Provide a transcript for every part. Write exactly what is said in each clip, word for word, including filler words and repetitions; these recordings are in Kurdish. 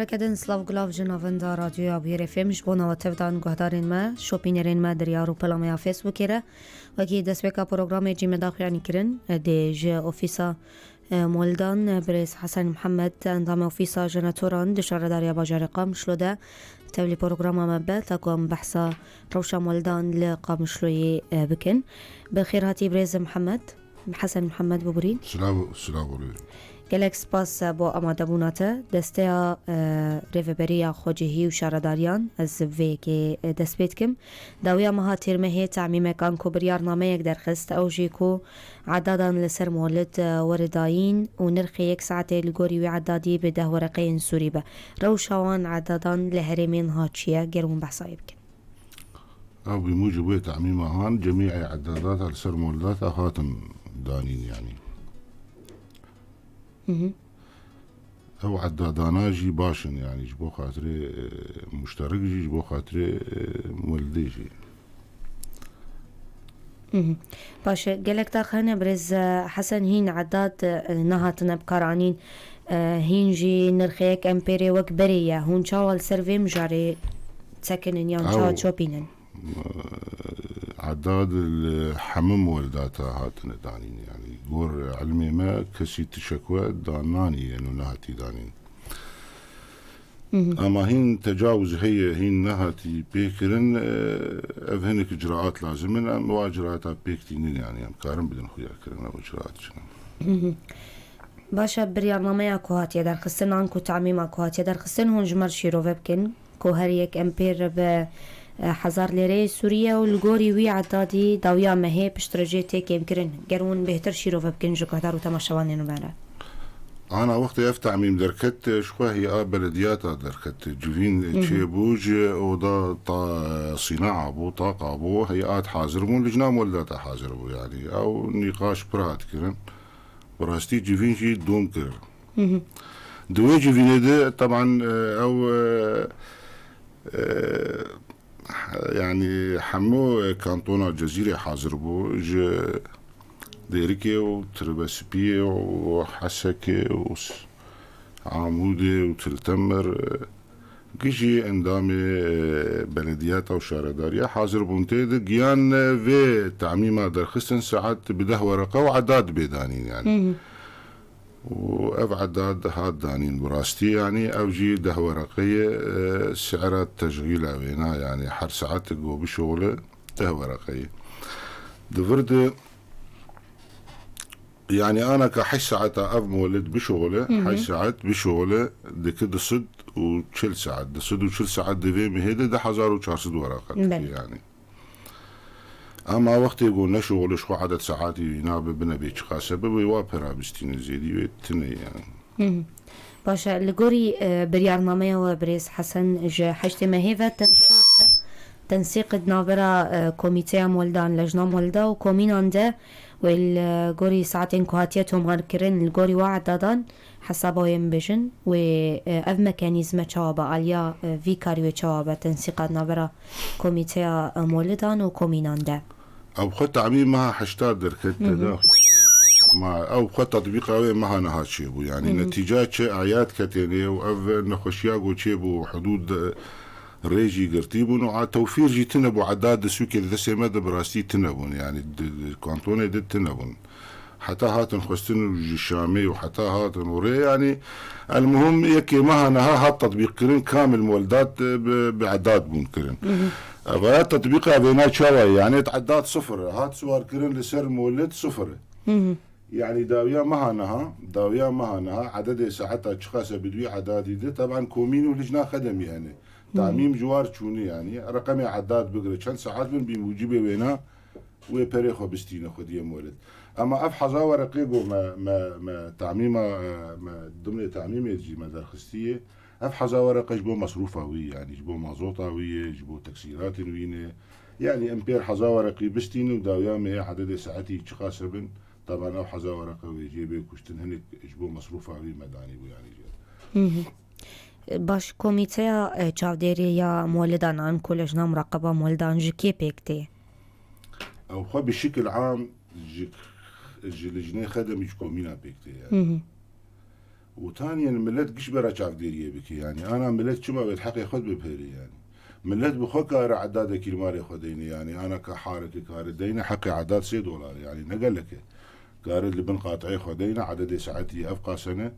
Kedin slav gulav ji navenda Radyoya Bûyerê F M ji bo nava tevdan guhdarên me, şopînerên me diryar û pelameya Facebookê re. Wekî destpêka programê cî me daxuyanî kirin, dê ji ofîsa, e, Moldan, e, birêz Hesen Mihemed, endamê ofîsa jenetoran di şaredariya bajarê Qamişlo de tevlî programa me be, ta ku em behsa rewşa Moldan li Qamişloyê, e, bikin. Bi xêr hatî birêz Mihemed. Hesen Mihemed bibûrî. Silav, silav olê. Gelek spas bo amadebûna te. Desteya, e, Rêveberiya Xwecihî û Şaredariyan, ez bi vê yekê, e, dest pê dikim. Dawiya meha Têrmehê temîmek anku biryarnameyek derxist, ew jî ku edadan li ser molid, e, were dayîn û nirxê yek saetê li gorî wî edadî bi deh wereqeyên sûrî be. Rewşa wan edadan li herêmê niha çi ye? Ger hûn behsa wê bikin. Ew bi mucib wê temîma han cemî edadata li ser moldata hatin danîn, yanî. Hı hı. Ew edadana jî baş in, yanî ji bo xatirê, e, muşterik jî, ji bo xatirê, e, moldê jî. Hı hı. Baş e, gelek dax hene birêz, e, Hesen, hîn edad, e, nehatine bikaranîn, e, hîn jî nirxê yek empêrê wek berê ye. Hûn çawa li ser vê mijarê sekinin yan çawa Ew çopînin? Edad li hemû moldata hatine danîn, yanî gor ilmê me kesî tişekwe dan nanî eno nehatî danîn. Hı hı. Ama hîn tecawuz heye, hîn nehatî pê kirin, e, ev hinek icraat lazim in, em wa icraata pêk tînin, yanî em karin bidin xuya kirin ew icraat çi ne. Hı hı. Baş e, biryarnameya ku hatiye derxistin, an ku tamîma ku hatiye derxistin, hûn ji me re şîrove bikin. Ku her yek empêr bi, e, hezar lêreyê Sûrî ye û li gorî wî edadî dawiya mehê piştre jê tê kêmkirin. Ger hûn bêhtir şîrove bikin ji guhdar û temaşevanên me re. Ana wextê ev temîm derket, ji xwe hêya belediyata derket. Civîn Hı hı. çêbû ji oda ta, sînaa bû, taqa bû, heyat hazir bûn, licna moldata hazir bû, yanî. Ew nîqaş pir hat kirin. Bi rastî civîn jî dom kir. Hı hı. Di wê civînê de, teban, e, ew, e, e, yanî hemû, e, kantona Cezîrê hazir bû. Ji Dêrikê û Tirbespiyê û Hesekê û S-, Amûdê û Tiltemir, e, Gijî endamê, e, belediyata û şaredariya hazir bûn tê de giyan, e, vê tamîma derxistin saet bi deh wereqe û edad bê danîn, yanî. Hı hı. Û ev edad hat danîn bi rastî, yanî ev jî deh wereqe ye, e, sera teşgîla wêna, yanî her saetek go bişoxile deh wereqe ye. Di vir de Yanî ana ka heşt saeta ev molid bişoxile, Hı hı. heşt saet bişoxile, dike du sed û çil saet. Du sed û çil saet di vê mehê de du hezar û çar sed weraqe Belê. dike yanî. Ama wextê ku neşoxile ji xwe edet saetî wî nabe bine bê çiqas e bibe, wê wa pera bistîne zêdî wê tune yanî. Hı hı. Baş e, li gorî, e, biryarnameya we birêz Hesen ji heştê mehê ve tensîq, tensîq di navbera, e, komîteya moldan, lejna molda û komînan de wê li gorî saetên ku hatiye tomarkirin, li gorî wa edadan hesaba wê bibêjin, wê, e, ev mekanîzme çawa be, aliya, e, vî karî wê çawa be, tensîqa di navbera komîteya, e, molidan û komînan de? Ew xwe tamî meha heşta derket Hı hı. tede. Ma ew xwe tetbîqa wê meha niha çêbû. Yanî Hı hı. netîca çi eyad ketênê û ev nexweşiya ku çêbû hudûd, e, rê jî girtî bûn û a tewfîr jî tine bû. Edad di sûkê di destê me de bi rastî tine bûn. Yanî di, di kantonê de tine bûn. Heta hatin xwestin û ji Şamê û heta hatin û rê, yanî, elmuhim yekê meha niha hat tetbîqkirin, kamil moldat, e, bi, bi edad bûn kirin. Hı hı. Evaya tetbîqa vêna çawa ye? Yanî edad sifir e. Hat siwarkirin li ser molid sifir e. Hı hı. Yanî dawiya meha niha, dawiya meha niha, ededê saeta çiqas e bi dûyî edadî de, teban komîn û licna xedemî hene. Hı hı. Tamîm ji war çûnî yanî. Reqemê edad bigire, çend saet bin, bî mucibê wêna, wê perê xwe bistîne xwediyê molid. Ema ev heza wereqê ku me, me, me tamîma, e, me dimrê tamîmê jî me derxistî ye. Ev heza wereqe ji bo mesrûfa wî, yanî ji bo mazota wî ye, ji bo teksîratên wî ne. Yanî em pêr heza wereqî bistînin û dawiya me hê ededê saetî çiqas bin, teban ew heza wereqe wê jê bê kuştin, hinek ji bo mesrûfa wî me danî bû yanî jê. Hı hı. Baş, komîteya, e, çavdêrî ya molidan an ku lejna muraqeba molidan ji kê pêk tê? Ew xwe bi şikil am ji, ji lijnê xedemî ji komîna pêk tê, yanî. Hı hı. Û tanî, yanî, millet giş bera çavdêriyê bike, yanî, ana millet çima wê heqê xwe bipêre, yanî. Millet bi xwe kare edadekî li malê xwe deyne, yanî, ana ka harekê kare deyne, heqê edad sê dolar, yanî, ne gelek e. Kare li bin qateyê xwe deyne, ededê saetî ev qase ne.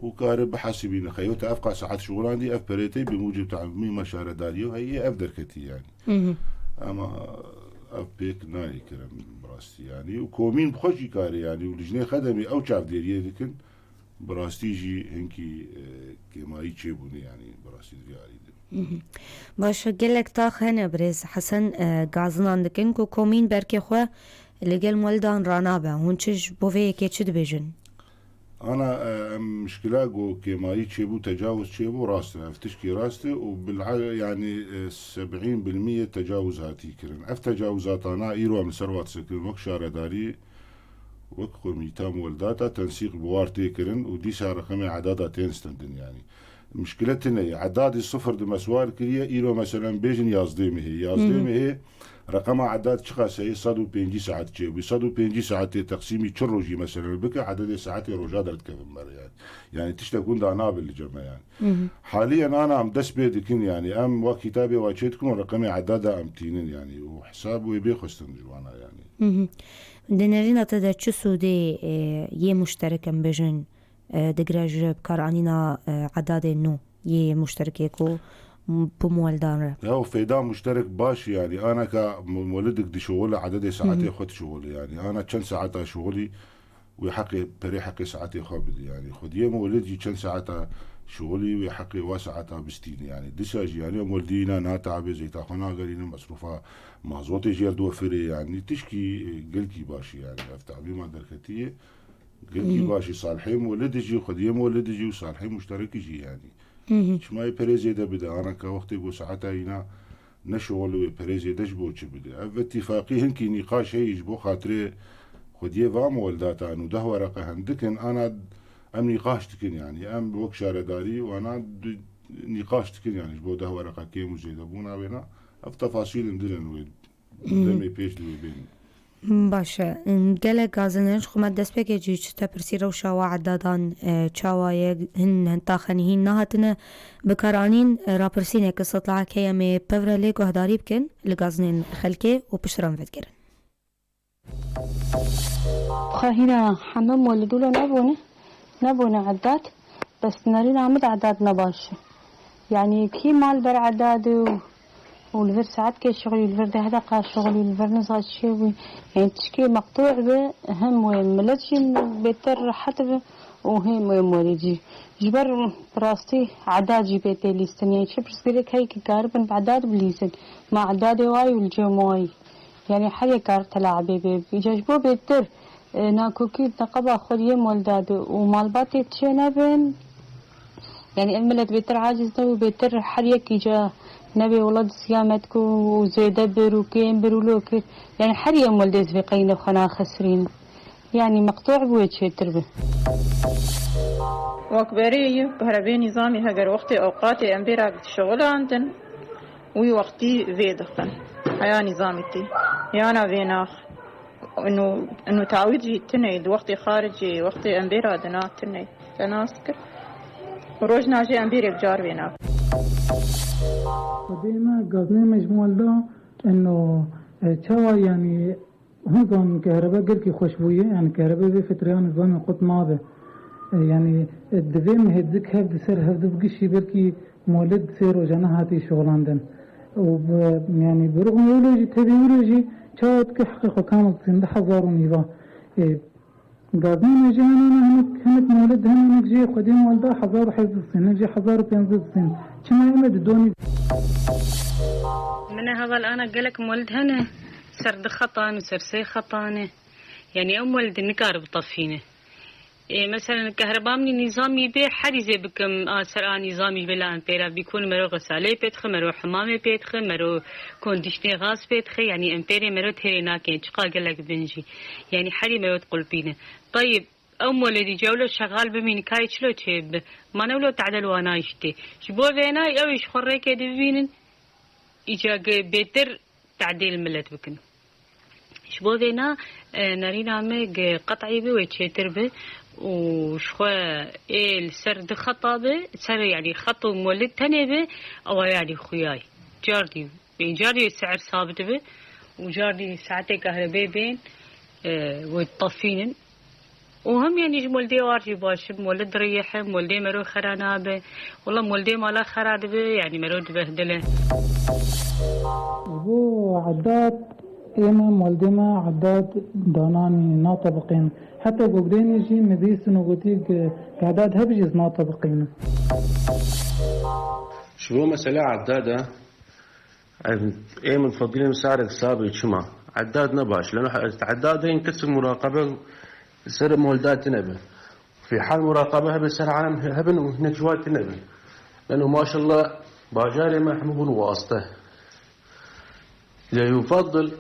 Û kare bihesibîne, xeyota ev qas saet şixulandî, ev perê tê bi mucib tamîma şaredariyê û heyî ev derketî, yanî. Mhm. Ama ev pêk nayê kirin bi rastî, yanî. Û komîn bi xwe jî kare, yanî, û lijnê xedemê ew çavdêriyê dikin. Bi rastî jî hinkî, e, kêmayî çêbûne, yanî bi rastî di vî alî de. Mhm. Baş e, gelek tax hene birêz Hesen, e, gazinan dikin ku komîn berkê xwe li gel muwelidan ranabe. Hûn çi ji bo vê yekê çi dibêjin? Ana, e, em mişkila ku kêmayî çêbû, tecawuz çêbû, rast e. Ev tişkî rast e û bil'a-, yanî, e, seb'în bil miyê tecawuz hatî kirin. Ev tecawuzatana îro em li ser wa disekirin wek şaredarî, wek komîta muweldata tensîq bi war tê kirin û dîsa reqemê edada tên stendin, yanî. Mişkile tune ye. Edadî sifir di me sual kiriye, îro meselen bêjin yazdê mehê. Yazdê Hı hı. mehê reqema edad çiqas heye? Sed û pêncî saet çêbû. Sed û pêncî saetê teqsîmî çi rojî meselen bike, ededê saetê roja derdikevin me re, yanî. Yanî tiştek winda nabe li cem me, yanî. Hı hı. Haliyen ana em dest pê dikin, yanî. Em wek kitabê wa çê dikin û reqemê edada em tînin, yanî. Û hesab wê bê xwestin ji wana, yanî. Hı hı. Di nerîna te de çi sûdê, e, yê muşterek em bêjin, e, digire ji bikaranîna, e, edadê nû yê muşterekê ku m-, bi muweldan re? Ya, fêda muşterek baş, yanî, anaka mu-, muwelidik dişuxule, ededê saetê Hı hı. xwe dişuxule, yanî. Ana çend saeta şuxulî, wê heqê, perê heqê saetê xwe bide, yanî. Xwediyê muwelid jî çend saeta şuxulî, wê heqê wa saeta bistîne, yanî. Disa jî, yanî, em muweldîna na tabê zeyta xwe nagerînin, mesrûfa mazotê jê diwefirê, yanî. Tişkî, e, gelkî baş e, yanî. Ev tabî ma derketiye. Gelkî Hı hı. baş e, salihê muwelid jî, xwediyê muwelid jî û salihê muşterekî jî, yanî. Hı hı. Çima yê perê zêde bide? Anaka wextê ku saeta îna ne şixul wê perê zêde ji bo çi bide? Ev îtîfaqî hinkî nîqaş heye ji bo xatirê xwediyê va muweldatan û deh wereqe hindik in, ana em nîqaş dikin, yanî. Em wek şaredarî wana di-, nîqaş dikin, yanî, ji bo deh wereqe kêm û zêdebûna wêna. Ev tefasîlin din in wê Hı hı. demê pêş di wê bên. Baş e. Gelek gazinerin ji xwe me destpêkê jî çi te pirsî rewşa wa edadan, e, çawa ye, hin, hin taxenî hîn nehatine bikaranîn, e, rapirsîneke sitlaha keyemê pevre lê guhdarî bikin li gazinên xelkê û piştre em vedigerin. Xwe hîna heme molidûlo nebûne, nebûne edat, bes nerîna min de edat ne baş e. Yanî kî mal ber edadê û, û li vir saetkê şixulî, li vir deh deqa şixulî, li vir niza çi bû. Yanî tişkê meqtû be, hem wê milet jî bêtir rehet be û hem wê morî jî. Ji ber bi rastî edad jî bê tê lîstin. Yanî çi pirsgirêk heye ki karibin bi edad bilîzin. Ma edadê wayî û li cem wayî. Yanî her yek kar telaibê bê. Îca ji bo bêtir, e, nakokî neqeba xwediyê molda de û malbatê çê nebin. Yanî ev milet bêtir aciz nebû, bêtir her yek îca nebê wela di siyamet ku û zêde bir û kêm bir û lo kir. Yanî her yek moldê zivê qeyne xwe naxesirîn. Yanî meqtû bû wê çêtir bi. Wek berê yê kuhrebê nîzamî heger wextê ewqatê em bêra şixulandin, wî wextî vê dixin. Heya nîzamî tê. Yana vê nax. Inu, inu tawîd jî tune, di wextê xaricê, wextê em bêra dina tune. Te nas kir. Rojna jê em bêrê bi car vê nax. Xwedê me gaznê me ji malda ino, e, çawa, yanî, Hûn zanin kehrebe gelkî xweş bûye, yanî kehrebe vê fitreyan zanê qut nabe. E, yanî, e, di vê mehê dik hev di ser hev di bi gişî belkî molid sê roja nehatî şixulandin. Û bi, yanî bi rixmê wilo jî tevî wilo jî çawa dike heqê xwe kamil disîn di hezar û nîva. E, gaznê me jî hene, hinek, hinek molid hene, hinek jî xwedî molda hezar û hezdî disîn, hinek jî hezar û pênzdî disîn. Çima em ê di donî Mine heval ana gelek molid hene. Ser du xetan û ser sê xetan e. Yanî ew molidê nikare bitefîne. Ê, meselen, kehreba min nîzamî bê, herî zê bikim a ser a nîzamî ji bela em pêra bîkun, mero xesaleyê pê dixe, mero hemamê pê dixe, mero kondîşnê gaz pê dixe, yanî em pêrê mero têrê nakin, çiqa gelek bin jî. Yanî herî mero diqulpîne. Tayib, ew molidî cewlo şexal bimîn, kayê çilo çêbibe. Ma ne wilo tadel wana îştê. Ji bo vêna ew ê ji xwe rêkê de bibînin, îca ge bêtir tadêl milet bikin. Ji bo vêna, e, nerîna me ge qet'î bi wê çêtir bi. û ji xwe ê li ser di xeta be, ser, yanî xet û molid tenê be, ewa yanî xuyay. Cardî, ê cardî se'er sabit be û cardî saetê kahrebê bên, e, wê tefînin. Û hem yanî ji moldê war jî baş in, moldê dirêyih in, moldê mero xera nabe. Wela moldê mala xera dibe, yanî mero dibehdile. Ji bo edat, ême moldê me edat dananî natebiqîn. Heta gogdênê jî min bîstin û gotî, ge-, ge edat hebe jî ez natebiqînim. Ji bo mesela edada, Ev, ê min fedîlên sarek sabê çima? Eddad ne baş. Leno eddad hên kesek muraqebe ser molda tine be. Fî hal muraqebe hebe ser alem hebin û hinek ji wan tine be. Leno maşallah bajarê me hemû bûn waste. Lê yufadil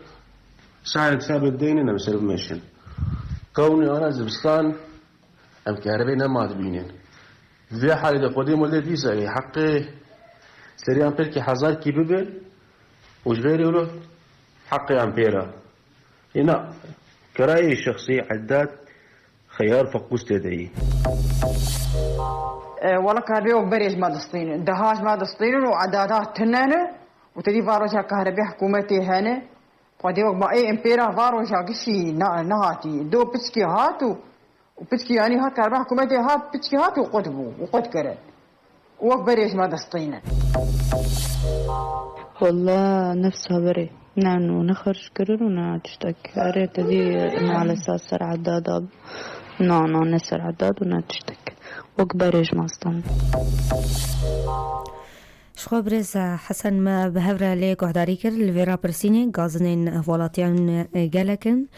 sarek sabê deyne ne ser bimeşin. Kewni ana zibistan Em karebê nema dibînin. Vê halê de xwedê moldê dîsa ê heqê seriyan pêrkî hezar kî bibe û ji xeyrê wilo heqê em pêra. Îna kirayê şexsî edat xeyar feqûs tê de yî. E, wala karebê wek berê ji me distînin. Deha ji me distînin û edada tine ne û tedî va roja karebê hikûmetê hene. Xwedê wek ma ê em pêra va roja gişî na-, nehatî. Do piçkî hat û, û piçkî yanî hat karba hikûmetê hat, piçkî hat û qut bû, û qut kirin. Û wek berê ji me destîne. Walla nefsa berê. Na no ne xerc kirin û na tiştek. Erê te dî malesa ser edada. Na, na, ne ser edad û ne tiştek. Wek berê ji me stan. Ji xwe birêz Hesen me bi hev re lê guhdarî kir, li vê rapirsînê gazinên hevwelatiyan, e, gelek in.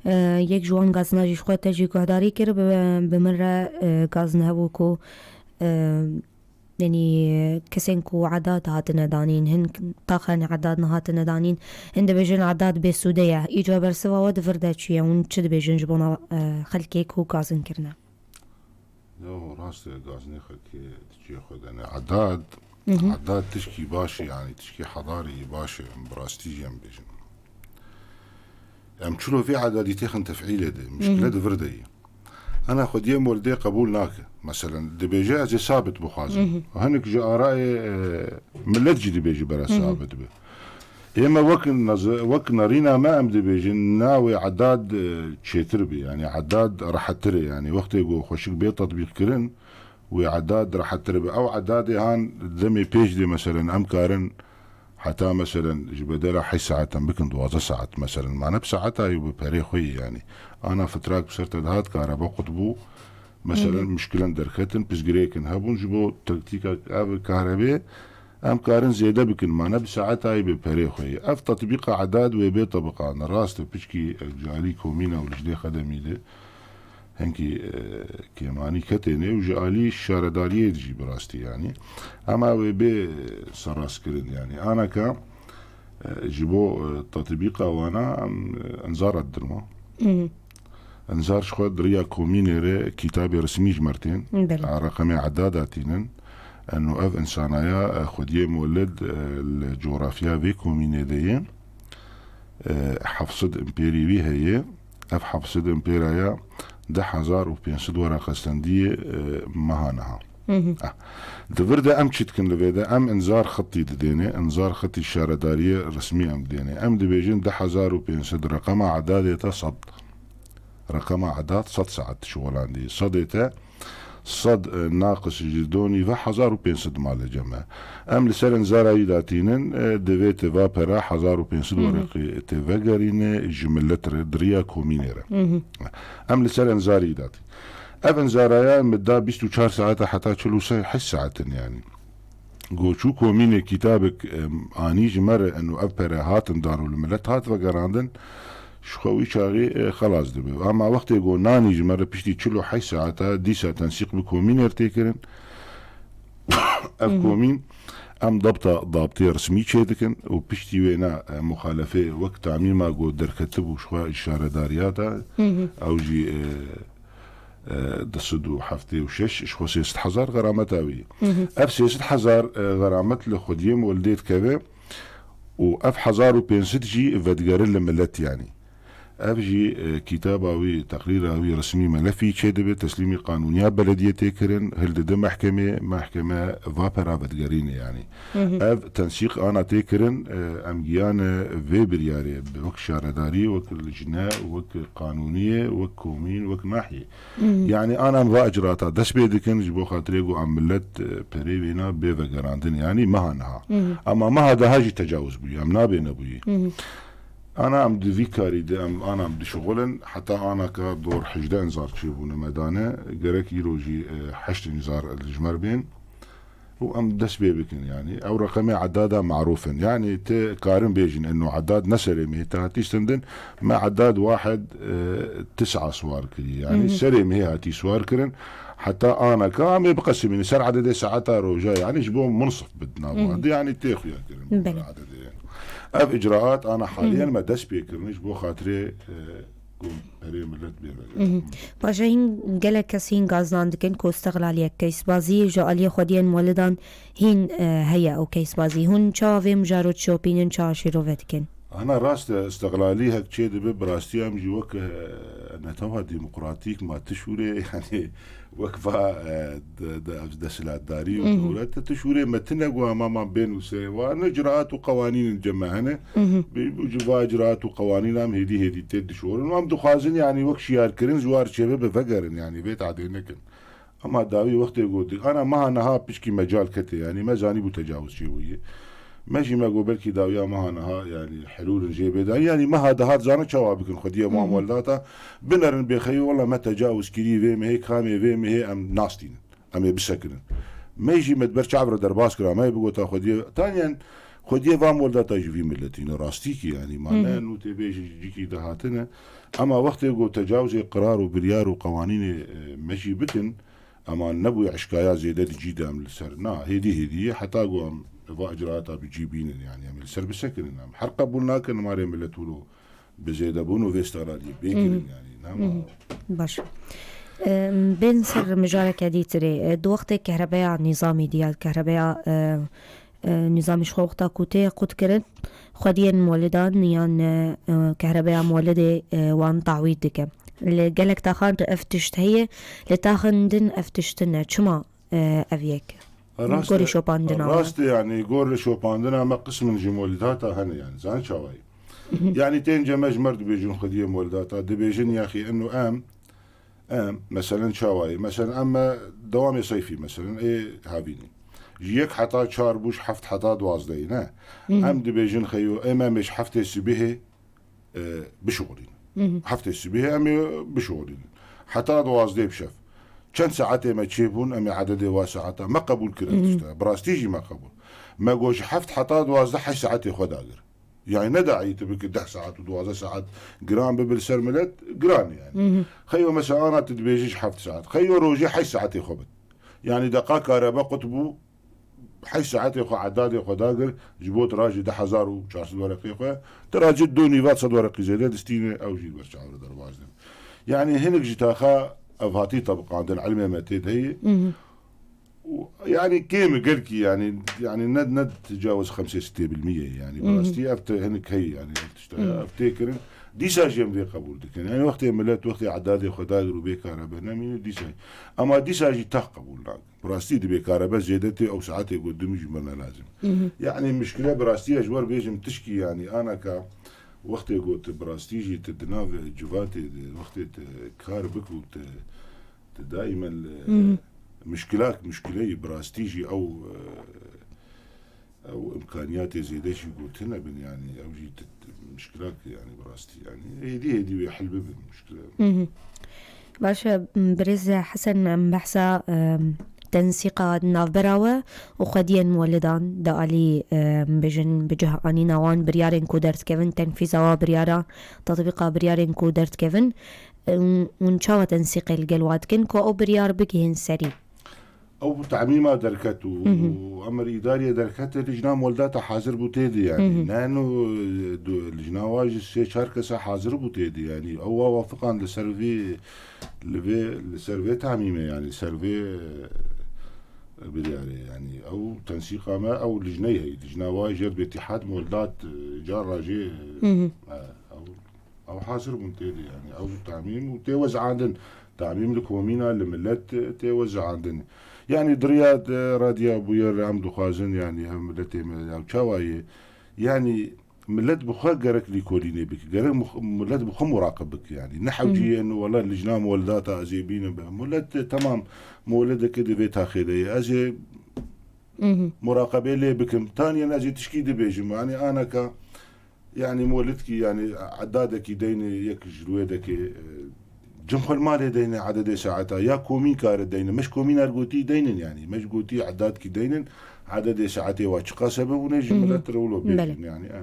E, yek ji wan gazina jî ji xwe te jî guhdarî kir, bi, bi min re, e, gazin hebû ku, e, yanî kesên ku edat hatine danîn, hin taxên edat nehatine danîn, hin dibêjin edat bêsûde ye. Îca bersiva we di vir de çi ye? Hûn çi dibêjin ji bona, e, xelkê ku gazin kirine? Yo, rast e, gazinê xelkê diçûye xwe dene. Edad, Mhm. edad tişkî baş e, yanî tişkî hedarî baş e, em bi rastî jî em bêjin. Em çilo vê edadî têxin tefîlê de, mişkile Mhm. di vir de ye. Ana xwediyê moldê qebûl nake. Meselen, dibêje ez ê sabit bixwazim. Mhm. Hinek ji arayê, e, millet jî dibêje bere Mhm. sabit be. Ême wek nez-, wek nerîna me em dibêjin, na wê edad, e, çêtir be, yanî edad rehettir e, yanî wextê ku xweşik bê tetbîq kirin, wê edad rehettir be. Ew edadê han demê pêş dê, meselen, em karin heta, meselen, ji bedela heşt saet em bikin duwazdeh saet, meselen, mane bi saeta yû bi perê xwe yê, yanî. Ana fitrak bi ser te dihat, kareba qut bû, meselen, Mhm. mişkilen derketin, pirsgirêkin hebûn, ji bo tektîka ev karebê, Em karin zêde bikin, ma ne bi saetayî bi perê xwe yê. Ev tetbîqa edad wê bê tebiqandin. Rast e, piçkî, e, ji alî komîna û li ji dê xedemî de hinkî, e, kêmanî ketêne û ji alî şaredariyê de jî bi rastî, yanî. Ema wê bê, e, serrastkirin, yanî. Aneka, e, ji bo, e, tetbîqa wana em, e, inzara didin wan. Mhm. Inzar ji xwe di riya komînê re kitabê resmî ji me re tên. Belê. A reqemê edada tînin. Eno ev însanaya, e, xwediyê molid, e, li cografya vê komînê de ye. E, heft sed impêrî wî heye. Ev heft sed impêraya deh hezar û pênc sed wereqe stendiyê, e, meha niha. Hı hı. Ah. Di vir de em çi dikin li vê de? Em înzar xitî didêne, înzar xitî şaredariyê resmî em didêne. Em dibêjin deh hezar û pênc sed reqema edadê te sed. Reqema edat sed saet şixulandî. Sedê te sed, e, naqis ji do nîve hezar û pênc sed male cem e. Em li ser înzara wî datînin, e, divê te va pera hezar û pênc sed Hı hı. wereqî te vegerîne ji millet re, di riya komînê re. Hı hı. Em li ser înzarî datîn. Ev înzaraya min da bîst û çar saeta heta çil û heşt saet in, yanî. Go çû komînê kitabek, em, anî ji me re, eno ev pere hatin dan û li milet hat vegerandin, ji xwe wî çaxî, e, xelas dibe. Ama wextê go nanî ji me re piştî çil û heşt saeta dîsa tensîq bi komînê re tê kirin. Ev Hı hı. komîn em dabta, dabtê resmî çê dikin û piştî wêna, e, muxalefê wek tamîma go derketibû ji xwe şaredariya de, Hı hı. ew jî, e, e, du sed û heftê û şeş, ji xwe sê sed hezar xerameta wî. Hı hı. Ev sê sed hezar, e, xeramet li xwediyê molidê dikeve û ev hezar û pênc sed jî vedigere li milet, yanî. Ev jî, e, kitaba wî, teqrîra wî resmî melefî çêdibe, teslîmî qanûniya belediyê tê kirin, hildide mehkemê, mehkeme va pera vedigherîne yanî. Ev tensîq ana tê kirin, e, em giyane vê biryarê, wek şaredarî, wek lijne, wek qanûniyê, wek komîn, wek nahiyê. Yanî ana em va icraata dest pê dikin, ji bo xatirê ku em millet, e, perê wêna bê vegerandin, yanî meha niha. Ama meha daha jî tecawuz bûye, em nabêne bûyî. Ana em di vî karî de em ana em dişixulin, heta anaka dor hejdeh înzar çêbûne me dane, gerek îro jî, e, heşt înzar li ji me r bên û em dest pê bikin, yanî ew reqemê edada marûf in. Yanî ti karin bêjin eno edad ne serê mehê te hatî stendin, me edad wahed, e, tisa swar kirî. Yanî serê mehê hatî swar kirin, heta anaka em ê biqesimînin ser ededê saeta roja, yanî ji bo minsif bidin nava. Yanî tê xuya kirin. Belê. Ededê. Ev icraat ana haliyen me dest pê kirin ji bo xatirê, e, ku perê millet bê vegerin. Baş e, hîn gelek kes hîn gaznan dikin ku istiqlaliyek keysbazî ji aliyê xwediyên molidan hîn, e, heye ew keysbazî. Hûn çawa vê mijaro dişopînin, çawa şîrove dikin? Ana rast e, istiqlalî hek çê dibe, bi rastî em jî wek, e, netewa demokratîk ma ti şûrê, yanî wek va, e, de, de, ev desthilatdarî û dewlet, tu şûrê me tine ku hema ma bên û serê wa, ne ciraat û qewanîn in cem me hene. Bi, bi, ji va ciraat û qewanîn em hêdî hêdî tê dişorin. Û em dixwazin, yanî wek şiyarkirin ji war çêbe bi vegerin, yanî vê tadê nekin. Ama dawî wextê ku di, ana meha niha piçkî mecal kete, yanî me zanîbû tecawuz çêbûye. Me jî me got belkî dawiya meha niha, yanî helûlin jê bê dayî. Yanî meha dihat zane çawa bikin, xwediyê wan weldata binerin bêxeyî, wela me tecawuz kirî vê mehê, kamê vê mehê em nastînin. Em ê bisekinin. Me jî me di ber çav re derbas kira, me yê bigota xwediyê, tanyen xwediyê van weldata ji vî miletî ne rastî kî, yanî ma ne nû tê bêjî ji cîkî de hatine. Ema wextê ku tecawuzê qirar û biryar û qewanînê, e, me jî bikin, ema nebûye eşkaya zêde di cî de em li ser. Na, hêdî hêdî, heta ku em va icraata bi cî bînin, yanî em ê li ser bisekinin. Em her qebûl nakin, marê milet wilo bi zêdebûn û vê istiqlaliyê bê kirin, yanî, nema. Baş. Em, bên ser mijareke dîtirê. E, di wextê kehrebeya nîzamî diyal, kehrebeya, e, e, nîzamî ji xwe wexta ku tê qut kirin, xwediyên molidan yan, e, e, kehrebeya molidê, e, wan tawîd dike. Li gelek taxan de ev tişt heye, li taxên din ev tişt tune. Çima, e, ev yek? Rast Gorî e, şopandina we. Rast e, yanî gor li şopandina me qismin ji molidata hene, yanî, zanî çawa ye? Yanî tên cem me ji me re dibêjin xwediyê molidata, dibêjin yaxî eno em, em, meselen çawa ye? Meselen em me dewamê seyfî, meselen, ê havînî. Ji yek heta çar bû, ji heft heta duwazdehê, ne? Em dibêjin xeyo, ê me, em ê ji heftê sibihê, e, bişuxulînin. Heftê sibihê em ê bişuxulînin. Heta duwazdeh bi şev. Çend saetê me çêbûn, em ê ededê wa saeta me qebûl kir ev tişt e. Bi rastî jî me qebûl. Me got ji heft heta duwazdeh heşt saetê xwe dagir. Yani ne daî tu bikî deh saet û duwazdeh saet giran bibe li ser milet, giran e yani. Xeyo mesela ana tu dibêjî ji heft saet. Xeyo rojê heşt saetê xwe bit. Yani deqa karebe qut bû, heşt saetê xwe, edadê xwe dagir, ji bo tirajî du hezar û çar sed wereqê xwe, tirajî du nîva sed wereqî zêde distîne, ew jî li ber çav re derbas dibe. Yani hinek ji taxa ev hatî tebiqandin, ilmê me tê de heye. Û yani kêm e gelkî, yani, yani ne, ne tecawuz xemsê sitê bilmî ye, yani bi rastî ev te hinek heye, yani ev tişta, ev tê kirin. Dîsa jî em vê qebûl dikin. Yani wextê milet, wextê edadê xwe dagir û bê karebe nemîne, dîsa. Ama dîsa jî tax qebûl nakin. Bi rastî dibê karebe zêde tê, ew saetê got dimî jî me ne lazim. Yani mişkile bi rastî ez ji we re bêjim tişkî, yani anaka wextê got bi rastî jî tu di nav civatê de wextê tu kar bik û tu, tu daîmen li mişkilak, mişkileyî bi rastî jî ew, e, ew imkaniyatê zêde jî gotin nebin, yani ew jî t-, t-, mişkilak, yani bi rastî, yani hêdî hêdî wê hel bibin mişkile. Baş e, birêz Hesen, em behsa, em, tensîqa navbera we û xwediyên welidan di alî, em, bêjin bi cih anîna wan biryarên ku derdikevin, tenfîza wa biryara, tetbîqa biryarên ku derdikevin, em, hûn çawa tensîqê li gel wa dikin ku ew biryar bigihên serî? Ew temîma derket û, û emir îdariye derket, lijna moldata hazir bû tê de, yani. Ne no, du, lijna wa ji sê çar kesa hazir bû tê de, yani. Ew wa wafiqan li ser vê, li vê, li ser vê temîmê, yani, li ser vê, e, biryarê, yani. Ew tensîqa me, ew lijneyê heye. Lijna wa jêr bi îtîhad moldat, e, car rajê, e, ew Ew hazir bûn tê de, yanî ew tamîm û tê wezandin. Tamîm li komîna, li milet tê wezandin. Yanî di riya de radiya bûyer em dixwazin, yanî ev miletê me ya çawa ye? Yanî milet bi xwe gerek lîkolînê bike, gerek mix-, milet bi xwe muraqib bike, yanî ne hewcî ye eno wela lijna muweledata ez ê bînim be. Milet, e, temam, muweledeke di vê taxê de ye. Ez ê muraqebê lê bikim. Taniyen ez ê tişkî dibêjim. Yanî aneka, yanî muwelidkî, yanî edadekî deyne yek ji wê dekê, e, cem xwe li malê deyne ededê saeta. Ya komîn kare deyne. Me ji komîn er gotî deynin yanî. Me ji gotî edadkî deynin. Ededê saetê wa çiqas hebe hûn ê ji milet re wilo bêjin yanî. E.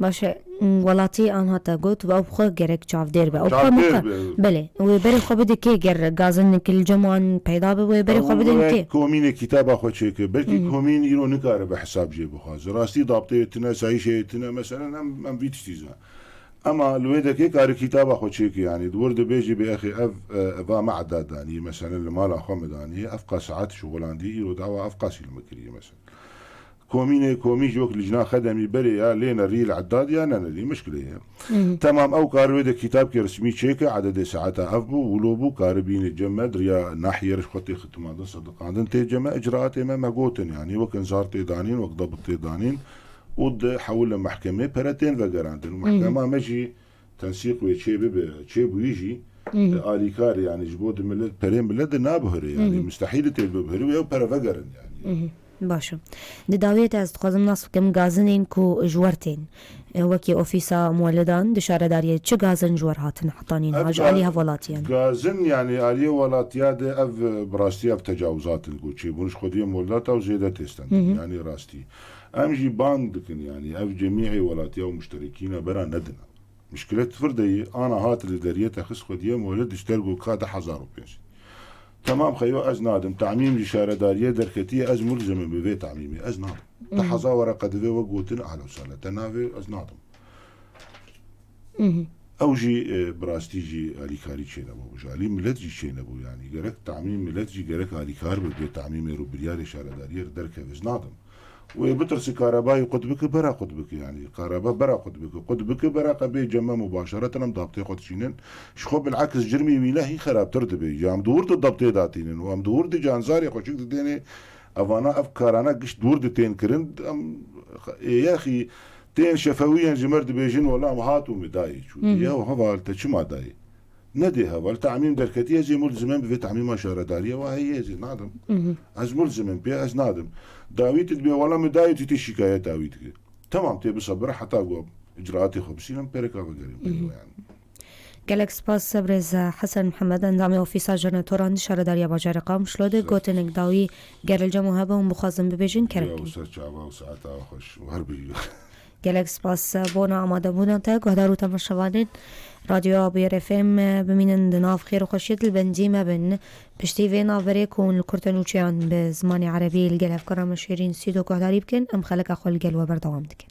Baş e, welatî anha te got, ew bi xwe gerek çavdêr be. Ew bi xwe Çavdêr mixwe-, be. Belê, wê berê xwe bide kê ger gazin ki li cem wan peyda be, wê berê xwe bide kê? Komînê kitaba xwe çêke. Belkî komîn îro nikare bi hesab jê bixwaze. Rastî dabteyê tine, sayîşeyê tine, meselen em, em vî tiştî zan. Ema li wê dekê kare kitaba xwe çêke, yanî di wir dibêjî bê exê ev, e, eva me edad danî, meselen li mala xwe me danî, ev qas saet şixulandî, îro dawa ev qasî li me kiriye, meselen. Komînê, komî jî wek lijna xedemî berê ya lê nerî li edad ya nenerî, mişkilê ye. Temam, ew kar wê de kitapkê resmî çêke, ededê saeta ev bû, wilo bû, karibînê cem me, di riya nahiyê re ji xwe tê xitimandin, sediqandin tê cem me, icraatê me, me gotin, yanî wek inzar tê danîn, wek dabit tê danîn û di hewil li mehkemê pere tên vegerandin. Û mehkema me jî tensîq wê çê bibe, çê bûyî jî, e, alîkar, yanî ji bo di milet, perê milet de nabihire, yanî mustehîl e tê bibihire wê ew pere vegerin, yanî. Baş e. Di dawiyê de ez dixwazim nas bikim gazinên ku ji wer tên, e, wekî ofîsa muwelidan di şaredariyê çi gazin ji wer hatin hetanî niha ji alî hevwelatiyan? Gazin, yanî aliyê welatiya de ev, e, bi rastî ev tecawizat in ku çêbûn ji xwediyê muwelidata û zêde tê stendin, yanî rastî. Em jî bang dikin, yanî ev cemîê welatiya û muşterekîna bera nedin. Mişkilet vir de ye, ana hat li deriyê te xist xwediyê muwelid ji ter ku ka du hezar û pênc. Temam xeyo ez nadim. Tamîm ji şaredariyê derketiye, ez mulzim im bi vê tamîmê. Ez nadim. Te heza wereqe divê wek gotin, ahla û sahla. Te navê ez nadim. Ew jî, e, bi rastî jî alîkarî çênebû. Ji alî milet jî çênebû. Yanî gerek tamîm milet jî gerek alîkar bi vê tamîmê û biryarê şaredariyê re derkeve. Ez nadim. Wê bitirsi karebayî qut bike, bera qut bike, yanî kareba bera qut bike, qut bike, bera qe bê cem me mubaşereten em dabtê xwe dişînin. Ji xwe bil'eks cirmî wî ne hîn xerabtir dibe. Ya em di wir de dabtê datînin û em di wir de canzarê xweşik didênê. Evana ev karana giş di wir de tên kirin, em ê yexî tên şefewiyên ji me re dibêjin, wela em hat û me dayê çû. Ya heval te çima dayê? Nedê heval, tamîm derketî, ez ê mulzim im bi vê tamîma şaredariyê, wa heye ez ê nadim. Ez mulzim im pê, ez nadim. Dawî tu dibê, wela min dawî tu tê şikayeta wî dike. Temam, tê bisebire heta ku icraatê xwe bisînin, pêreka vegerîn pê yanî. Gelek spas, birêz Hesen Mihemed, endamê Ofîsa Jenetoran di şaredariya bajarê Qamişlo de, gotinek dawî ger li cem we hebe hûn bixwazin bibêjin, kerem bikin. Ser çava û saeta xweş û her bijî. Gelek spas bona amadebûna te, guhdar û temaşevanên Radyoya Bûyer F M, bimînin di nav xêr û xweşiyê, dilbendî me bin. Piştî vê navberê ku hûn li kurte nûçeyan bi zimanê erebî li gel hevkara me Şêrîn Sîdo guhdarî bikin, em xeleka xwe li gel we berdewam dikin.